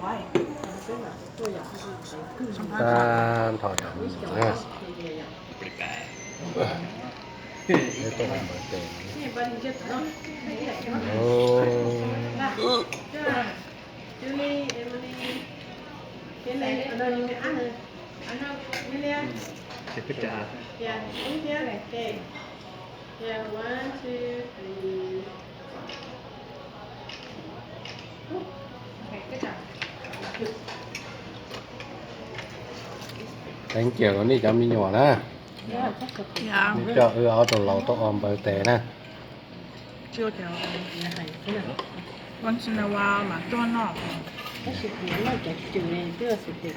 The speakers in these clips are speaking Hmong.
Tab nrho cov me nyuam na. Peb tuaj ua npawg tes. Teev kiag rau nej cov me nyuam na. Nej coj wb ob tug laus tuaj ua npawg tes na. Once in a while mas tuaj noj. Kom huab tais tswv ntuj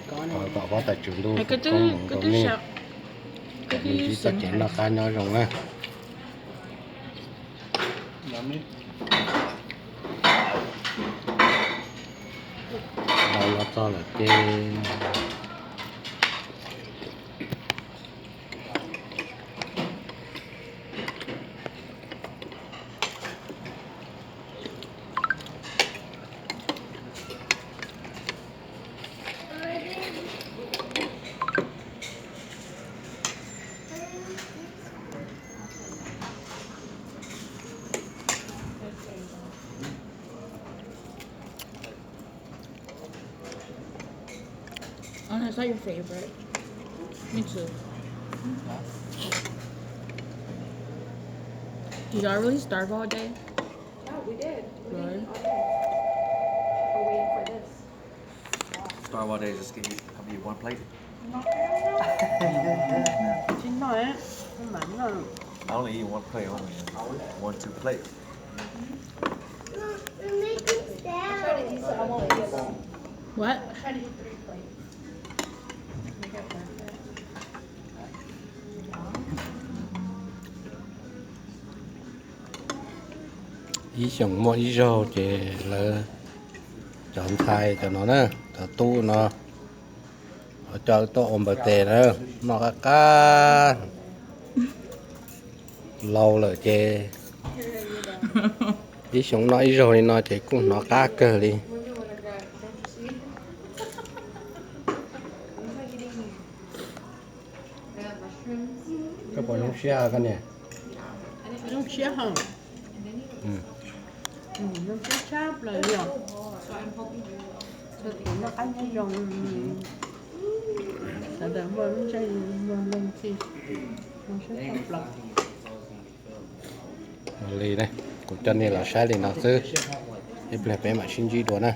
koob hmoov rau nej. Kom nej ntsib txoj kev noj qab nyob zoo na. Tau los txog lawm ces Oh, is that your favorite? Me too. Did y'all really starve all day? Yeah, we did. We didn't eat all day. We're waiting for this. Starve all day, just gonna eat, come eat one plate. Tsis noj, mas noj. I only eat one plate only. One, two plate. What? Ib xyoos muaj ib zaug ces lawv cov ntxhais cov no na, cov tub no, coj tuaj ua npawg tes na, noj qab qab. Laus lawm ces ib xyoos noj ib zaug li no ces kuj hnov qab kawg li. Koj puas zoo siab koj niam? Zoo siab heev. Zoo siab tshaj plaws li os. Noj qab nyob zoo, sawv daws muaj lub ntsej muag leej txij, zoo siab tshaj plaws. Li ne, kuv coj nej los saib li no xwb, ib pliag peb mam sib ntsib dua na.